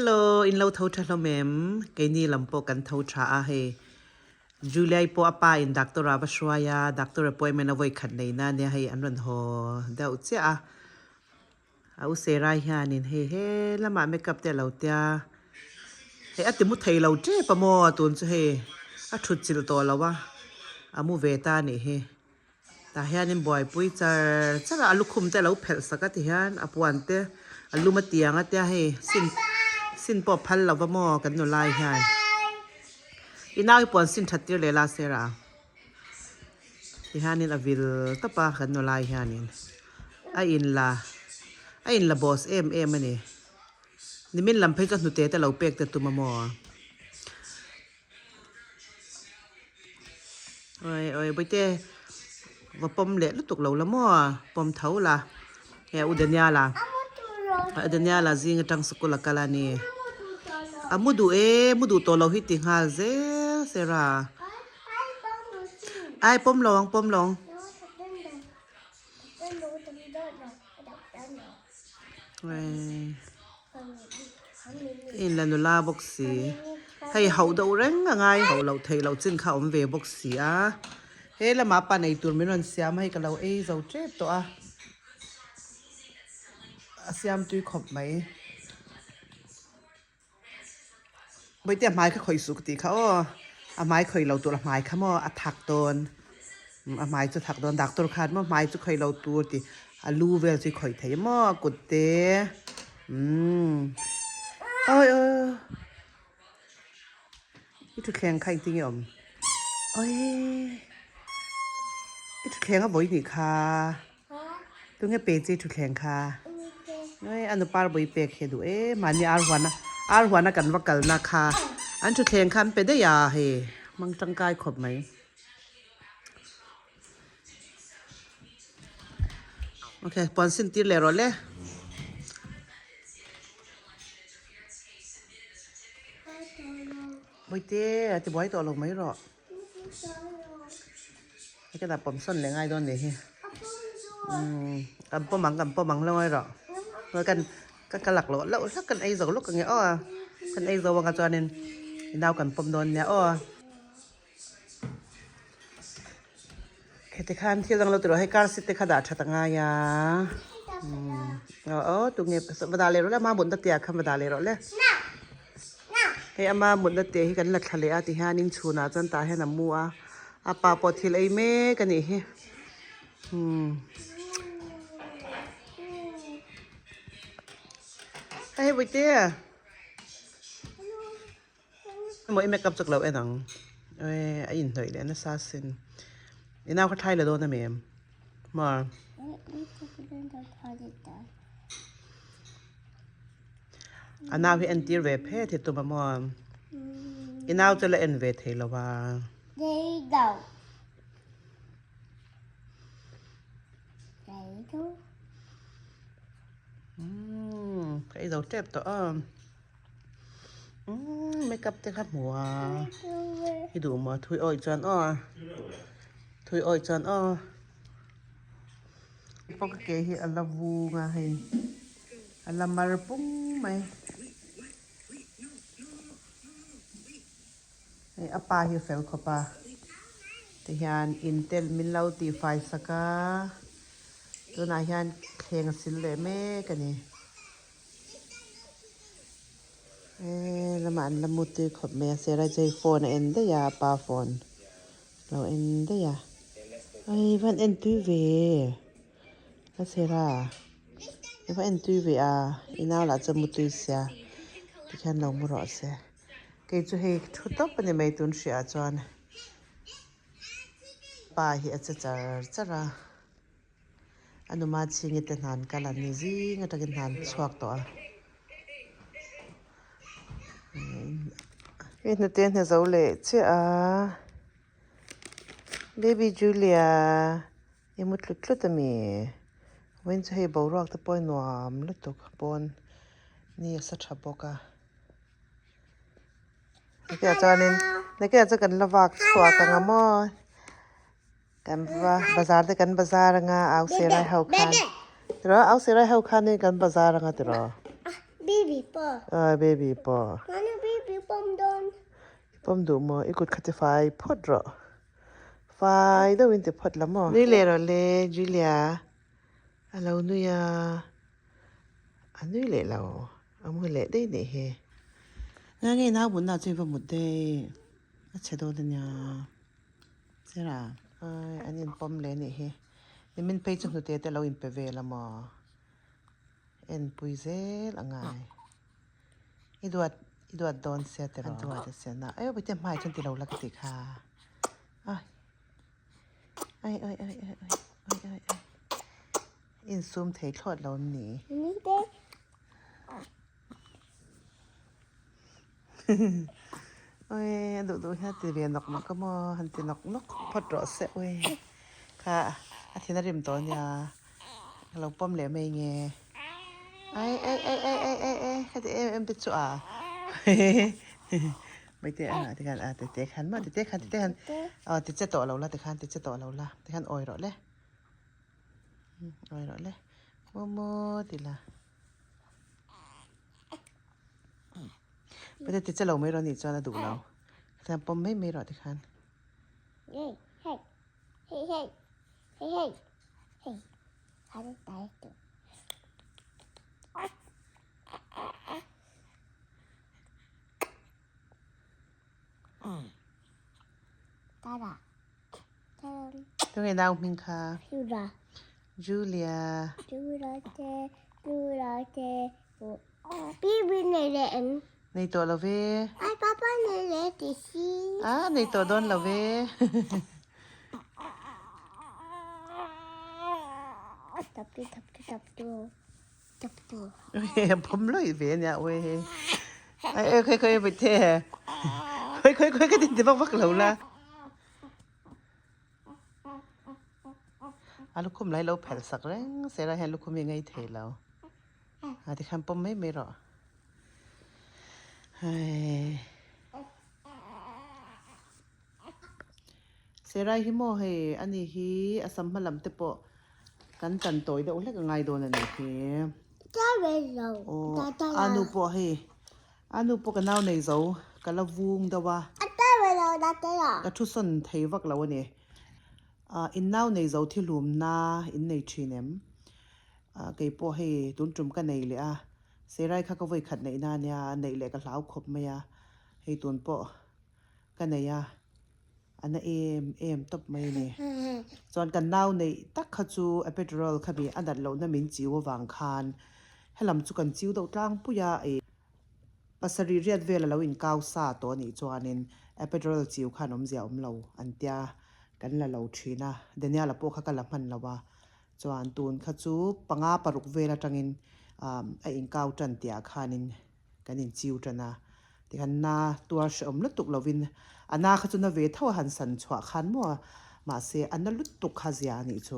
Hello, in lo tho tha hlawm em? Keini lam pawh kan tho tha a hei. Juliai pawh a pa in doctor ah va hruai a, doctor appointment a vawi khat nei na ania hei an rawn haw deuh chiah a. A u Serai hianin hei he lamah makeup te a lo tia, hei a ti mu thei lo tep a maw tun chu hei a thut chilh tawh lo a, a mu ve ta a nih hi. Tah hianin buaipui char char a, a lukhum te a lo phelh sak a ti hian a puan te a lum a tiang a tia hei sin sin pawh a phal lo va maw kan nu lai hian i nau hi puan sin that tir leh la sir a ti hianin a vil tawp a kan nu lai hianin a in la a in la boss em em a ni nimin lam phei chuan hnute te lo pek te tum a maw. Oi oi bawihte va pawm leh lutuk lo la maw pawm tho la he u Daniel-a u Daniel-a zing atang sikul a kal a ni a mu duh e mu duh tawh lo hi ti nghal zel sera ai pawm lo ang pawm lo ang. In la nula bawk si hei hauh deuh reng a ngai hauh loh theih loh chin kha a awm ve bawk si a he lamah pa nei tur min rawn siam a hei ka lo ei zo tep tawh a a siam tui khawp mai Bawihte a hmai kha khawih suh ka tih kha aw a hmai khawih lo tur a hmai kha maw a thak dawn a hmai chu a thak dawn doctor khan maw hmai chu khawih lo tur tih a lu vel chu i khawih thei maw a kut te umm awi awi i thutthleng kha engtin nge awm awi i thutthleng a vawi nih kha. Tunge pe che thutthleng kha? Oi a nupa ar bawih pek hi a duh em mahni ar huana ar huana kan va kalna kha an thutthleng kha an pe daih a hei hmang tangkai khawp mai. Ok puan sin tir leh rawh le. Bawihte a ti buai tawh lo mai rawh. Hei ka dah pawm sawn leh ngai dawn nih hi umm kan pawm ang kan pawm ang lo erawh kan ka ka lak loh loh hlak kan ei zo lawk ang e aw kan ei zo anga chuanin i nau kan pawm dawn nia aw heti khan thil dang lo ti rawh hei car seat te kha dah that a ngai a umm aw aw tunge va dah leh rawh le ama mutna te ah khan va dah leh rawh le. Hei ama mutna te hi kan la thla leh a ti hianin chhunah chuan tah hian a mu a a pa pawh thil ei mek a nih hi umm hei Bawihte emaw i makeup chak lo en ang a inhnawih leh nasa sin i nau kha thlai la dawn ami maw. A nau hi entir ve phet hi tum a maw? I nau chu la en ve thei lo a. Umm ka ei zo tep tawh a. Umm makeup te kha hmu a. I duh maw thui awih chuan aw. Thui awih chuan aw. Pawh ka ke hi a la vung a hei a la mar pung mai hei a pa hi a fel khawp a tihian in te min lo tih fai sak a tunah hian thleng a sil leh mek a ni eee lamah an la mu tui khawp mai a sir a chei phone a en daih a a pa phone. Lo en daih a, ai va en tui ve a chhera i va en tui ve a i nau lah chuan mu tui sia tikhian lo mu rawh se kei chu hei thu tawp a ni mai tun hriah chuan pa hi a che char char a a numa chhingi te hnan kal an ni zing atangin hnan chhuak tawh a. Hei hnute hna zo leh chiah a baby Julia i mu tlut tlut ami vawiin chu hei boruak te pawh a nuam lutuk pawn ni a sa tha bawk a hetiang chuanin hetiang chuan kan la vak chhuak ang a maw kan va bazar te kan bazar anga au sirai ho khan tiraw au sirai ho khanin kan bazar anga tiraw. Baby pawh. Ah baby pawh. Nana baby pawm dawn. I pawm duh maw? I kut kha ti fai phawt rawh. Fai deuhin ti phawt la maw? Nui leh rawh le Julia. A lo nui a. A nui leh lo. A mu leh daih nih hi. Nga nge nau bunna chu i va mut daih. A chhe dawn a nia. Sera. Ai an inpawm leh nih hi. Nimin phei chu hnute te lo inpe vel a maw? Enpui zel a ngai. I duat i duat dawn sia tiraw? A duat a sia na. Ayo bete hmai chuan ti lo la ka tih kha. Ai ai ai ai ai ai ai ai. Insum thei thlawt lo em ni? Ni te. Oi a duh duh hian ti ve nawk nawk a maw han ti nawk nawk phawt rawh se ui kha a thin a rim tawh ania ka lo pawm leh mai nge ai ai ai ai ai ai ai heti em em te chu a maite a tikhan a tete khan maw tete khan tete khan aw ti che tawh lo la tikhan ti che tawh lo la tikhan awi rawh le awi rawh le maw maw ti la. Pate ti che lo mai rawh nih chuan a duh lo. Khathian pawm mai mai rawh tikhan. Hey, hey, hey, hey, hey, hey, hey. Hare tai tu. Tara. Tunge nau hming kha? Julia. Julia. Julia te, Julia te. Bibi nei leh em? Nei tawh lo ve. Ai papa nei leh ti si. Ah, nei tawh dawn lo ve. Taptu taptu taptu taptu. Pawm lawih ve ania ui. Ai ai khoi khoi bit the. Khoi khoi khoi ka tin ti vak vak lo la. A lukhum lai lo phelh sak reng sela hian lukhum hi ngei thei lo. A tikhan pawm mai mai rawh. Hei. Serai hi maw hei ani hi a sam hma lam te pawh kan tan tawi deuh hlek a ngai dawn a ni hi. Aw a nu pawh hei a nu pawh ka nau nei zo ka la vung deuh a. Ka thu sawn thei vak lo a ni. In nau nei zo thihlumna in nei thin em? Kei pawh hei tun tum ka nei leh a, Serai kha ka vawi khat neih na ania, neih leh ka hlau khawp mai a, hei tun pawh ka nei a, a na em em tawp mai a ni. Chuan kan nau neih tak kha chu epidural kha mi a nat lohna min chiu avang khan helam chu kan chiu deuh tlangpui a, ih pasarih riat vel a lo inkau sa tawh a nih chuanin epidural chiu khan awmzia awm lo an tia kan la lo thin a, Daniel-a pawh kha ka la hman lo a. Chuan tun kha chu panga paruk vel atangin a inkau tan tihah khanin kan inchiu tan a, tikhan na tuar hrehawm lutuk lovin a na kha chu na ve tho a han san chhuah khan maw mahse a na lutuk kha zia a nih chu,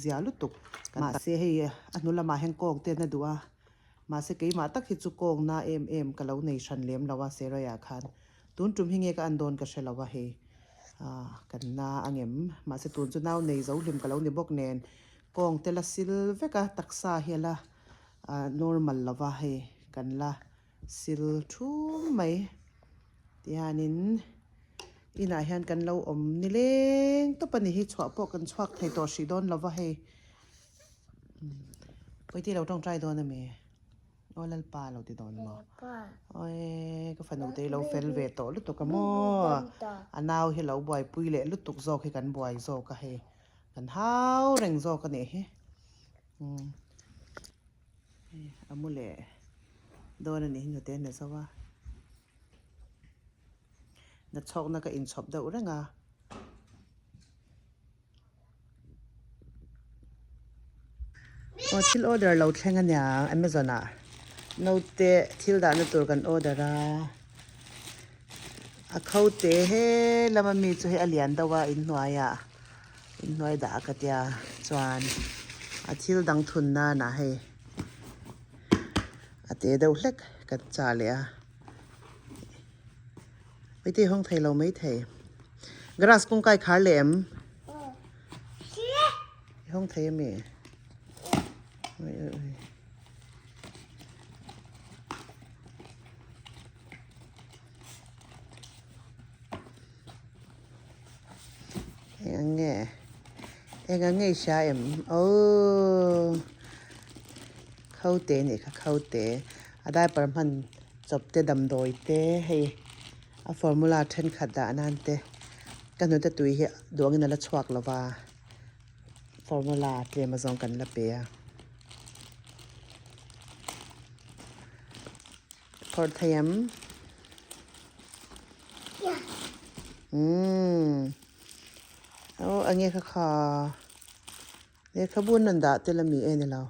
zia lutuk mahse hei a hnu lamah hian kawng te na duh a, mahse keimah tak hi chu kawng na em em ka lo nei hran lem lo a Seraiah khan Tun tum hi nge ka an dawn ka hre lo a hei ah kan na angem mahse tun chu nau nei zo hlim ka lo ni bawk nen kawng te la sil vek a taksa hi a la ah normal lo va hei kan la sil thum mai tihianin inah hian kan lo awm nileng tawp a ni hi chhuah pawh kan chhuak thei tawh hrih dawn lo va hei pawiti lo tawngtai dawn a mi. Aw Lalpa lo ti dawn maw? Awi ka fanu te hi lo fel ve tawh lutuk a maw? A nau hi lo buaipui leh lutuk zawk hi kan buai zawk a hei. Kan hau reng zawk a nih hi. Hei a mu leh dawn a nih hi hnute a ni zo a. Nachhawkna ka inchhawp deuh reng a. Aw thil order lo thleng ania Amazon ah naute thil dahna tur kan order a a kho te he lama mi chu hei a lian deuh a inhnuai ah inhnuai dah ka tia chuan a thil dang thun nan ah hei a te deuh hlek kan chah leh a. Heti hawng thei lo mai thei. Grass kawngka i khar leh em? I hawng thei ami? Oi oi oi. Eng nge? Eng ang nge i hria em? Aww Khaute nih kha khaute. A diaper hman chawp te damdawi te hei a formula thenkhat dah nan te ka hnute tui hi duangin a la chhuak lo va formula tlem azawng kan la pe a. Phawrh thei em? Umm. Aw enge kha kha lehkhabu an rawn dah tel ami e ni lo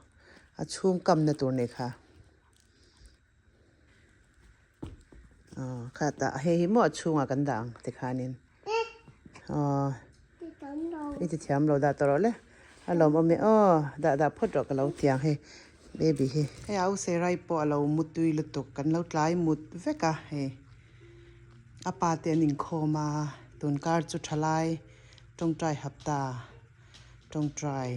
a chhung kamna tur nei kha aw kha tah hei hi maw a chhungah kan dah ang tikhanin aw i ti thiam lo dah tawh rawh le a lawmawm e aw dah dah phawt rawh ka lo ti ang hei baby hi. Hei a u Serai pawh a lo mutui lutuk kan lo tlai mut vek a hei. A pa te an inkhawm a, tunkar chu thalai tawngtai hapta tawngtai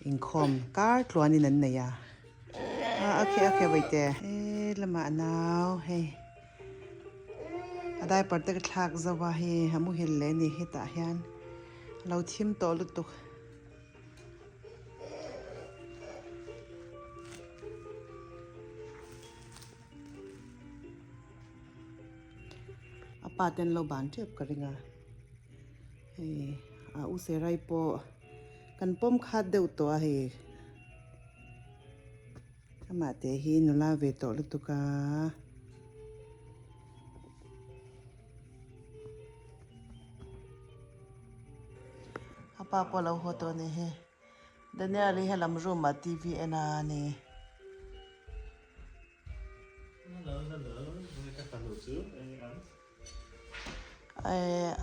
inkhawm kar tluanin an nei a. A okay okay vaite. He lamah nau hei a diaper te ka thlak zo a hei a muhil leh a ni hetah hian a lo thim tawh lutuk. A pa te an lo ban tep ka ring a hei a u serai pawh kan pawm khat deuh tawh a hei amah te hi nula ve tawh lutuk a. A pa pawh a lo haw tawh a ni hei Daniel hi helam room ah TV en a ni.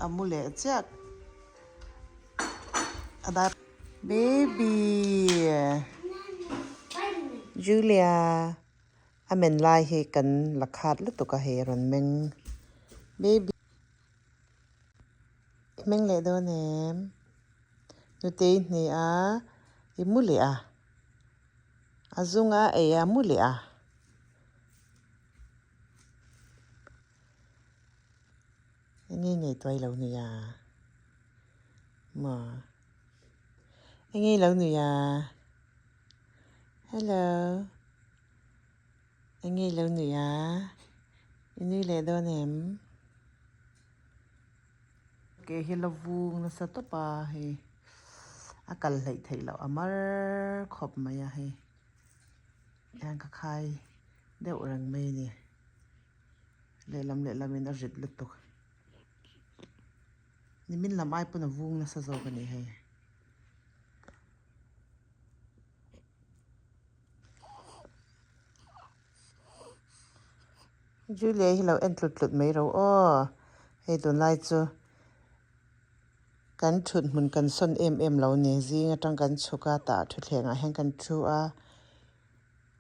A mu leh chiah a dai baby Julia a men lai hi kan la khat lutuk a hei a rawn meng baby i meng leh dawn em nutei hne a i mu leh a. A zunga ei a mu leh a. Enge ngei tuai lo nui a? Maw? Enge lo nui a? Hello. Enge lo nui a? I nui leh dawn em? Ke hi la vung nasa tawp a hei a kal hleih theih loh a mar khawp mai a hei hian ka khai deuh reng mai a ni lehlam lehlam in a rit lutuk nimin lam ai pawn a vung nasa zawk a ni hei. Julia hi lo en tlut tlut mai ro aw hei tunlai chu kan thut hmun kan sawn em em lo ni zing atang kan chhuk a tah thutthleng ah hian kan thu a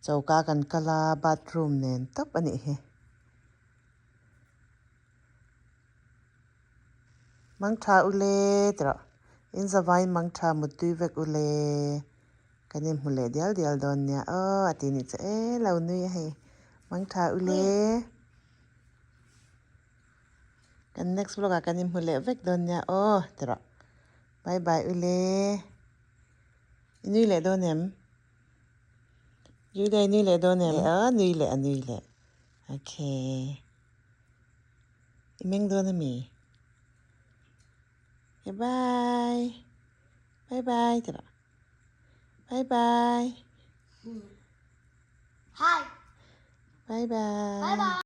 choka kan kal a bathroom nen tawp a nih hi. Mangtha ule tih in zavai mangtha muttui vek ule kan inhmu leh dial dial dawn nia aw a ti nih chu e lo nui a hei mangtha ule kan next vlog ah kan inhmu leh vek dawn nia aw ti rawh bye bye ule i nui leh dawn em Julia i nui leh dawn em aw nui leh a nui leh okay. I meng dawn a mi? Okay, bye. Bye bye. Ti rawh. Bye bye. Hi. Bye bye. Bye bye.